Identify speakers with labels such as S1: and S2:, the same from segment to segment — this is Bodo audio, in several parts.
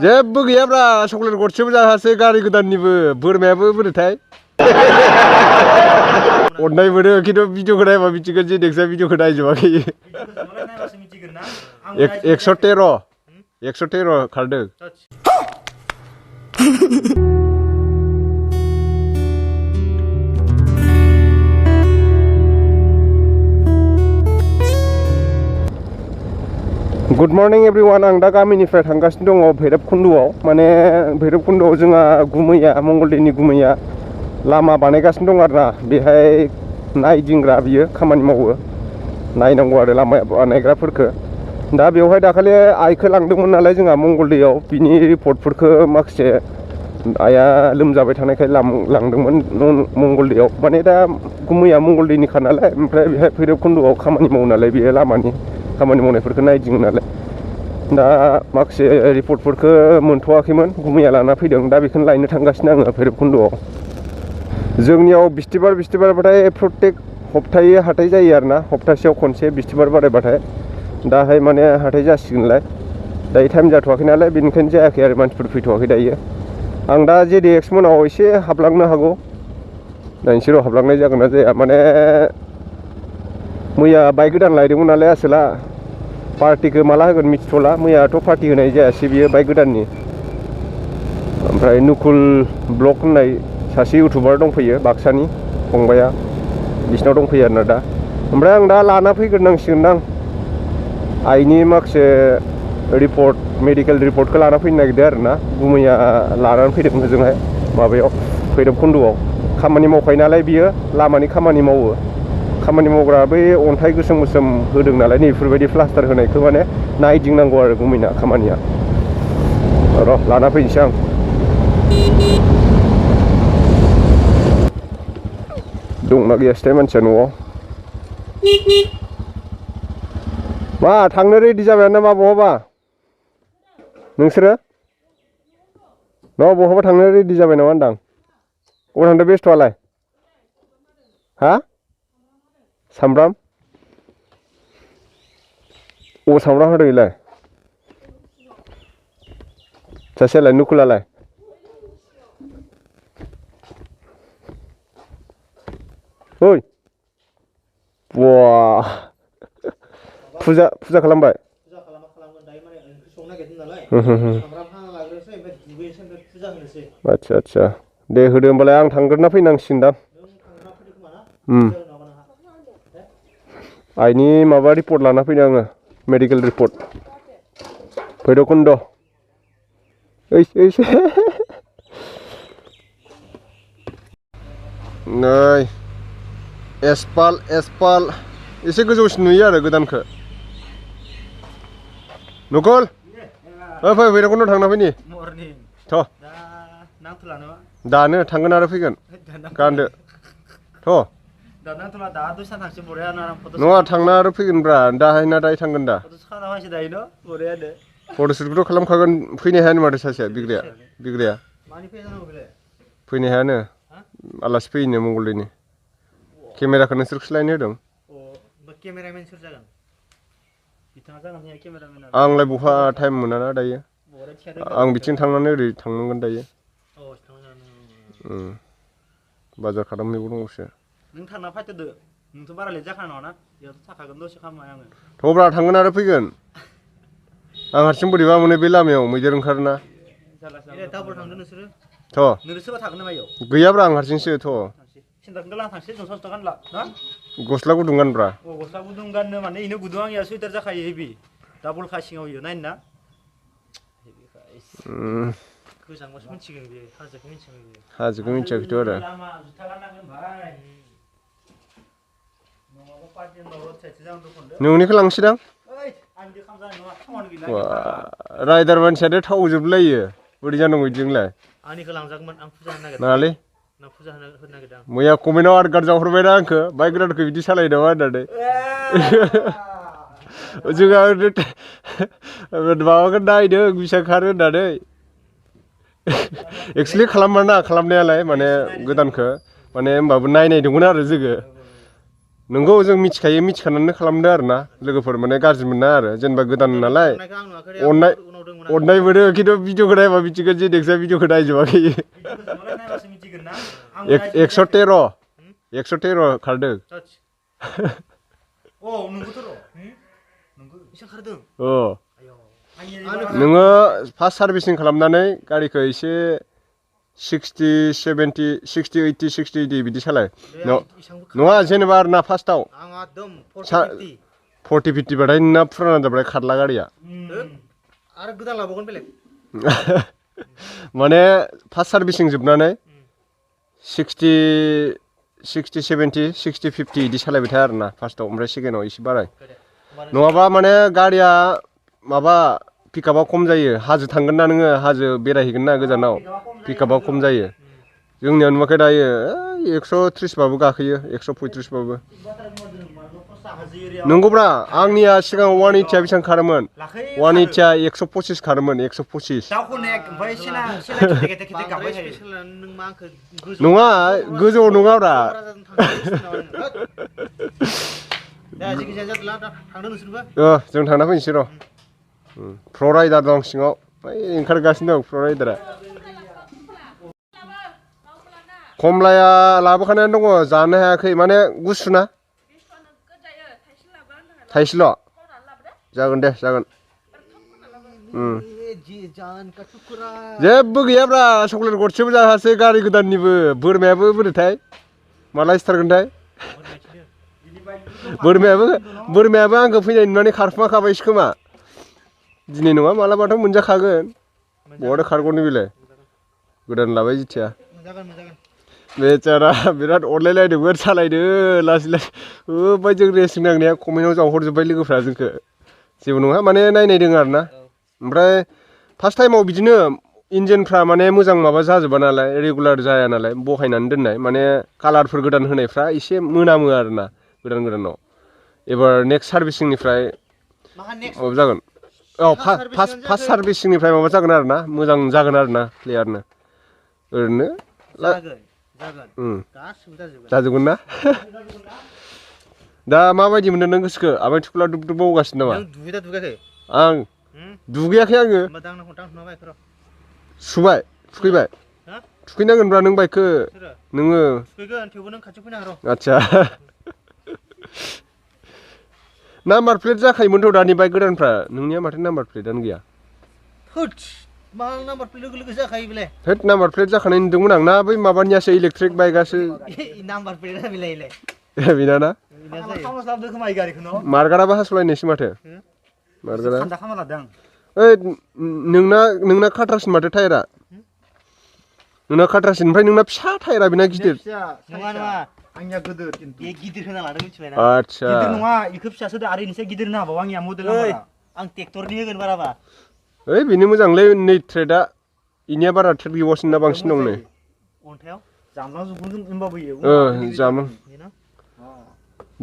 S1: जेबो गैयाब्रा चकलेट गरसेबो जाहासै गारि गोदाननिबो बोरमायाबो बोरैथाय अननाय मोनो खिन्थु भिडिअखौ नायबा मिथिगोन जे नेक्सा भिडिअखौ नायजोबाखै 113 खारदों गुड मर्निं एवरीवन आं दा गामिनिफ्राय थांगासिनो दङ भैरबकुन्दआव माने भैरबकुन्दआव जोंहा गुमैया मंगलदैनि गुमैया लामा बानायगासिनो दं आरोना बेहाय नायदिंग्रा बियो खामानि मावो नायनांगौ आरो लामा बानायग्राफोरखो दा बेवहाय दाखालि आइखौ लांदोंमोन नालाय जोंहा मंगलदैयाव बिनि रिपर्टफोरखौ माखासे आइया लोमजाबाय थानायखाय लांदोंमोन मंगलदैयाव माने दा गुमैया मंगलदैनिखा नालाय ओमफ्राय बेहाय भैरबकुन्दआव खामानि मावो नालाय बियो लामानि खामानि मावनायफोरखौ नायदिङो नालाय दा माखासे रिपर्टफोरखौ मोनथ'वाखैमोन गुमैया लाना फैदों दा बेखौनो लायनो थांगासिनो आङो भैरबकुन्दआव जोंनियाव बिस्थिबारबाथाय प्रत्येक हप्तायै हाथाय जायो आरोना हप्तासेयाव खनसे बिस्थिबार बारायबाथाय दाहाय माने हाथाय जासिगोनलाय दायो टाइम जाथ'वाखै नालाय बेनिखायनो जायाखै आरो मानसिफोर फैथ'वाखै दायो आं दा JDX मोनाव एसे हाबलांनो हागौ नायनोसै र' हाबलांनाय जागोन ना जाया माने मैया बाइक गोदान लायदोंमोन नालाय आसोला पार्टिखौ माला होगोन मिथिथ'ला मैयाथ' पार्टि होनाय जायासै बियो बाइक गोदाननि ओमफ्राय नुकुल ब्लग होननाय सासे इउटुबार दंफैयो बाक्सानि फंबाया बिसिनाव दंफैयो आरोना दा ओमफ्राय आं दा लाना फैग्रोनांसिगोनदां आइनि माखासे रिपर्ट मेडिकेल रिपर्टखौ लाना फैनो नागिरदों आरोना गुमैया लानानै फैदों होजोंहाय माबायाव भैरबकुन्दआव खामानि मावखायो नालाय बियो लामानि खामानि मावो खामानि मावग्रा बै अन्थाइ गोसोम गोसोम होदों नालाय नैफोरबायदि प्लास्टार होनायखौ माने नायदिंनांगौ आरो गुमैना खामानिया र' लाना फैनोसै आं दंना गैयासैथाय मानसिया न'आव मा थांनो रेडि जाबाय नामा बहाबा नोंसोरो न' बहाबा थांनो रेडि जाबाय नामा होनदां अबाव थांदों बेस्थ'आलाय हा सामब्राम अ सामब्राम होदों इलाय सासेयालाय नुकुलालाय ओइ वाह फुजा खालामबाय आच्छा दे होदो होमबालाय आं थांग्रोना फैनांसिगोनदां आइनि माबा रिपर्ट लाना फैनो आङो मेडिकेल रिपर्ट भैरबकुन्द नै एसपाल एसे गोजौसिन नुयो आरो गोदानखौ नुकुल फै भैरबकुन्द थांना फैनि थ' दानो थांगोन आरो फैगोन गानदो थ' नङा थांना आरो फैगोनब्रा दाहाय ना दाहाय थांगोन दा फट'शुटखौथ' खालामखागोन फैनो हायानो माथो सासेया बिग्राया फैनो हायानो आलासि फैयोनो मंगलदैनि केमेराखौ नोंसोरखौसो लायनो होदों आंलाय बहा टाइम मोनाना दायो आं बिथिं थांनानै ओरै थांनांगोन दायो बाजार खालामनोबो दंसो नों थांना फैथ'दो नोंथ' बारा लेट जाखानाय नङाना बेयावथ' थाखागोन दसे खामानि आङो थ'ब्रा थांगोन आरो फैगोन आं हारसिं बोरैबा मोनो बे लामायाव मैदेर ओंखारोना थ' गैयाब्रा आं हारसिंसो थ' गस्ला गुदुं गानब्रा गस्ला गुदुं गाननो माने इनो गुदुं आंनिया सुइटार जाखायो हेभि डाबल खासिङाव इयो नायनो ना गोजांबासो मिथिगोन बे हाजोखौ मिथियाखैथ' आरो नोंनिखौ लांसैदां राइडार मानसियानो थाव जोबलायो बोरै जानांगौ बिदिजोंलाय आंनिखौ लांजागौमोन आं फुजा होनो नागिरदों नाङालै मैया कमेन्टआव आर्गार जाहरबायना आंखौ बाइक गोदानखौ बिदि सालायो नामा होननानै जोंहा माबाखौ नायदों बेसेबां खारो होननानै एक्सुवेलि खालामबाना खालामनायालाय माने गोदानखौ माने होमबाबो नायदोंमोन आरो जोङो नोंगौ जों मिथिखायो मिथिखानानै खालामदो आरो ना लोगोफोर माने गाज्रि मोना आरो जेनेबा गोदान नालाय अननाय मोनो खिन्थु भिडिअखौ नायबा मिथिगोन जे नोंस्रा भिडिअखौ नायजोबाखै 113 खारदों नोङो फार्स्ट सार्भिसिं खालामनानै गारिखौ एसे 60, 70, 60, 80, 60, 80 बिदि सालाय नङा जेनेबा आरो ना फार्स्टआव 40, 50 बाथाय नोंना फुराना जाबाय खारला गारिया
S2: आरो गोदान लाबावगोन बेलेग
S1: माने फार्स्ट सार्भिसिं जोबनानै 60, 70, 60, 50 बिदि सालायबाय था आरोना फार्स्टआव ओमफ्राय सेकेन्डआव एसे बाराय नङाबा माने गारिया माबा पिकआपआ खम जायो हाजो थांगोन ना नोङो हाजो बेरायहैगोन ना गोजानाव पिकआपआ खम जायो जोंनियाव नुवाखै दायो 130 बाबो गाखोयो 135 बाबो नंगौब्रा आंनिया सिगाङाव 180 बेसेबां खारोमोन 180 125 खारोमोन 125 नङा गोजौआव नङाब्रा जों थांना फैनोसै र' प्र' राइडार दं सिङाव ओंखारगासिनो दं प्र' राइडारा कमलाया लाबोखानायानो दङ जानो हायाखै माने गुसुना थाइसेल' जागोन दे जागोन जेबो गैयाब्रा चक्लेट गरसेबो जाहासै गारि गोदाननिबो बोरमायाबो बोरैथाय माला सिथारगोनथाय बोरमायाबो आंखौ फैनाय नुनानै खारखुमाखाबायसो खोमा दिनै नङा मालाबाथ' मोनजाखागोन बहाथो खारग'नो बेलाय गोदान लाबाय जिथिया बेचारा बिराद अनलायलायदोंमोन सालायदो लासै लासै ओमफ्राय जों रेसिं नांनाया कमेन्टआव जावहरजोब्बाय लोगोफ्रा जोंखौ जेबो नङा माने नायदों आरो ना ओमफ्राय फार्स्ट टाइमाव बिदिनो इन्जिनफ्रा माने मोजां माबा जाजोबा नालाय रेगुलार जाया नालाय बहायनानै दोननाय माने कालारफोर गोदान होनायफ्रा एसे मोनामो आरोना गोदानाव एबार नेक्स्ट सार्भिसिंनिफ्राय माबा जागोन औ फार्स्ट सार्भिसिंनिफ्राय माबा जागोन आरो ना मोजां जागोन आरो ना क्लियारनो ओरैनो जाजोबगोन ना दा माबायदि मोनदों नों गोसोखौ आमाय थुख्ला दुब दुब मावगासिनो नामा आं दुगैयाखै आङो सुबाय थुखैबाय थुखैनांगोनब्रा नों बाइकखौ नोङो आदसा नाम्बार प्लेट जाखायोमोनथ' दानि बाइक गोदानफ्रा नोंनिया माथो नाम्बार प्लेटआनो गैया
S2: नाम्बार प्लेट लोगो लोगो जाखायो बेलाय
S1: होद नाम्बार प्लेट जाखानाय नुदोंमोन आं ना बै माबानियासो इलेक्ट्रिक बाइकआसो
S2: नाम्बार प्लेटआ बेलाय
S1: बेना ना मार्गाराबो हासलायनायसो माथो मार्गारा ओइ नोंना खाट्रासिन माथो टायारा नोंना खाट्रासिन ओमफ्राय नोंना फिसा टायारा बेना गिदिर
S2: आंनिया गिदिर बे गिदिर होना लादों मिथिबायना
S1: आदसा
S2: गिदिर नङा इखौ फिसासो आरो इनिसे गिदिर होनो हाबाव आंनिया मडेल आं ट्रेक्टरनि होगोन बाराबा
S1: ओइ बेनो मोजांलै नै ट्रेडआ इनिया बारा ट्रेड गैबावसिन ना बांसिन दं नै
S2: अन्थायाव जामलां जुबगोन होनबाबो इयो
S1: जामलां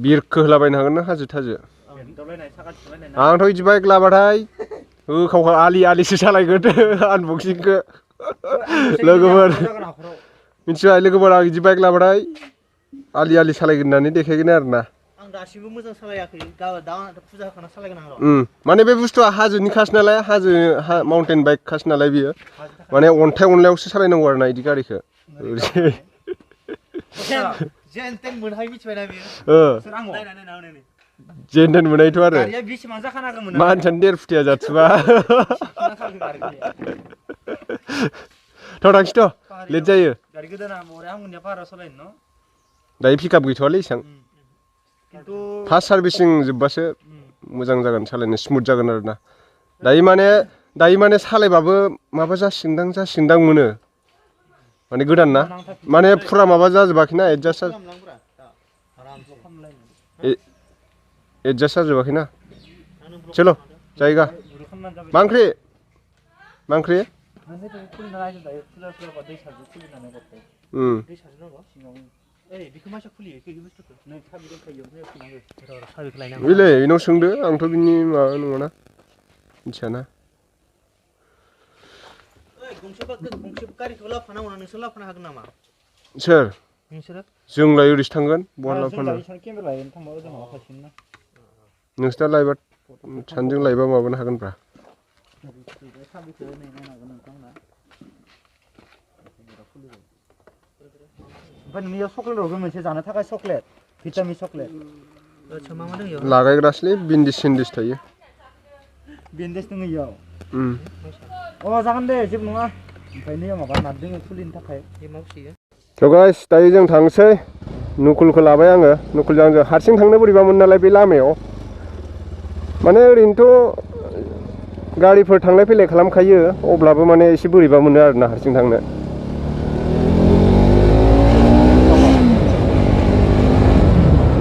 S1: बिरखो होलाबायनो हागोन ना हाजो थाजो आंथ' बिदि बाइक लाबाथाय होखावखा आलिसो सालायगोन आनबक्सिंखौ लोगोफोर मिथिबाय लोगोफोर आं बिदि बाइक लाबाथाय आलि सालायगोन होननानै देखायगोन आरो ना
S2: आं दासिमबो मोजां सालायाखै दा फुजा होखाना सालायगोन आं
S1: माने बे बुस्थुआ हाजोनि खासो नालाय माउन्टेन बाइक खासो नालाय बियो माने अन्थाइ अनलायावसो सालायनांगौ आरो ना बिदि गारिखौ
S2: जेनतेन मोनहाय मिथिबायना बेयो
S1: जेनतेन मोनहायथ' आरो
S2: गारिया बेसेबां जाखानांगौमोन
S1: मानसियानो 1.5 फुटिया जाथुबा थांसैथ' लेट जायो
S2: गारि गोदाना मरे आं मोननिया बारा सालायनो न
S1: दायो पिकआप गैथ'वालै इसां फार्स्ट सार्भिसिं जोबबासो मोजां जागोन सालायनो स्मुथ जागोन आरो ना दायो माने सालायबाबो माबा जासिगोनदां मोनो माने गोदान ना माने फुरा माबा जाजोबाखैना एडजास्ट जाजोबाखैना चलो जायगा मा ओंख्रि बेलाय बेनाव सोंदो आंथ' बिनि माबा नङाना मिथियाना सोर जोंलाय ओरैसो थांगोन बहाला फानो नोंसिना लायबा सानजों लायबा माबानो हागोनब्रा
S2: नोंनियाव चकलेट हरगोन मोनसे जानो थाखाय चकलेट भिटामिन चकलेट
S1: लागायग्रासलै बिन्दिस सिन्दिस थायो
S2: बेन्डेज दङ इयाव अ जागोन दे जेबो नङा ओमफ्राय नैयाव माबा नारदों खुलिनो थाखाय
S1: थ' गाइस दायो जों थांसै नुकुलखौ लाबाय आङो नुकुलजों आंजों हारसिं थांनो बोरैबामोन नालाय बे लामायाव माने ओरैनोथ' गारिफोर थांलाय फैलाय खालामखायो अब्लाबो माने एसे बोरैबा मोनो आरोना हारसिं थांनो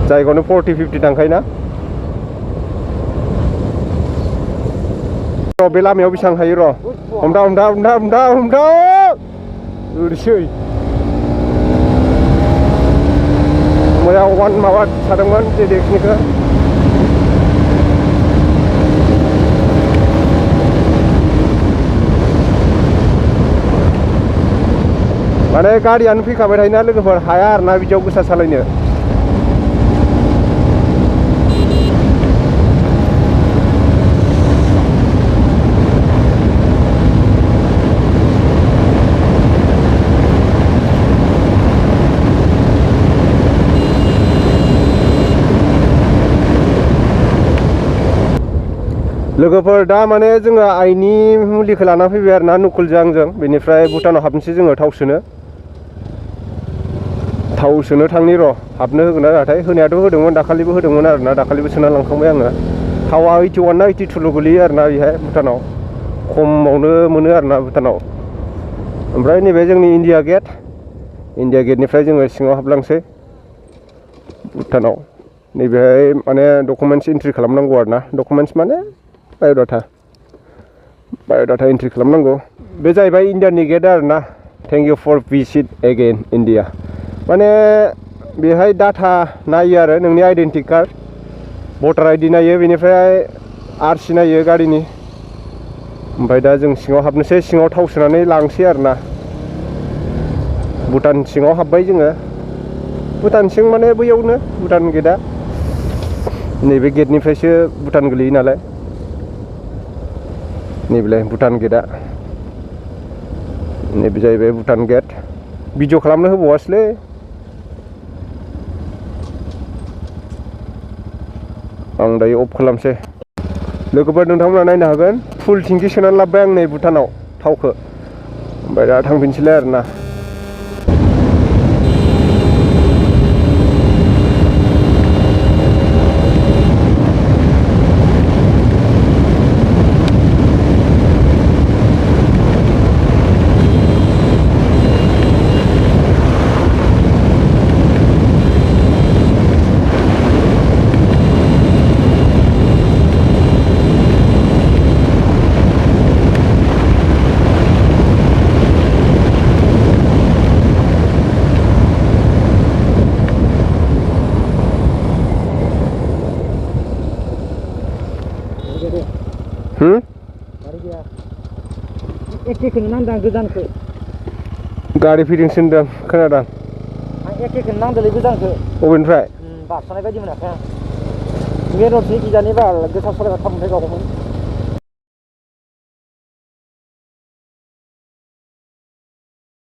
S1: जायगायावनो 40-50 थांखायोना बे लामायाव बेसेबां हायो र' हमदा ओरैसै मैया वान माबा सादोंमोन जेडेक्सनिखौ माने गारियानो फैखाबाय थायोना लोगोफोर हाया आरोना बिदियाव गोसा सालायनो लोगोफोर दा माने जोङो आइनि मुलिखौ लाना फैबाय आरोना नुकुलजों आंजों बेनिफ्राय भुटानाव हाबनोसै जोङो थाव सोनो थांनि र' हाबनो होगोन नाथाय होनायाथ' होदोंमोन दाखालिबो होदोंमोन आरोना दाखालिबो सोना लांखांबाय आङो थावा 81 ना 82ल' गोलैयो आरोना बेहाय भुटानाव खमावनो मोनो आरोना भुटानाव ओमफ्राय नैबे जोंनि इन्डिया गेटनिफ्राय जोङो सिङाव हाबलांसै भुटानाव नैबेहाय माने डकुमेन्टस एन्ट्रि खालामनांगौ आरोना डकुमेन्टस माने बाय'डाटा एन्ट्रि खालामनांगौ बे जाहैबाय इन्डियानि गेट आरोना thank you for visit again India माने बेहाय डाटा नायो आरो नोंनि आइडेन्टि कार्ड भटार आइडि नायो बेनिफ्राय आरसि नायो गारिनि ओमफ्राय दा जों सिङाव हाबनोसै सिङाव थाव सोनानै लांसै आरोना भुटान सिङाव हाबबाय जोङो भुटान सिं माने बैयावनो भुटान गेटआ नैबे गेटनिफ्रायसो भुटान गोलैयो नालाय नैबेलाय भुटान गेटआ नैबे जाहैबाय भुटान गेट भिडिअ खालामनो होबावासैलै आं दायो अफ खालामसै लोगोफोर नोंथांमोना नायनो हागोन फुल टेंकि सोनानै लाबोबाय आं नै भुटानाव थावखौ ओमफ्राय दा थांफिनसैलाय आरोना
S2: एखेखौनो नांदों गोजानखौ
S1: गारि फैदोंसो होनदों खोनादों
S2: आं एखेखौनो नांदोंलै गोजानखौ
S1: बबेनिफ्राय
S2: बारस'नाय बायदि मोनाखै आं मेन रडनि गिजानि बार गोसा सालायबा थाब मोनफाय गावगौमोन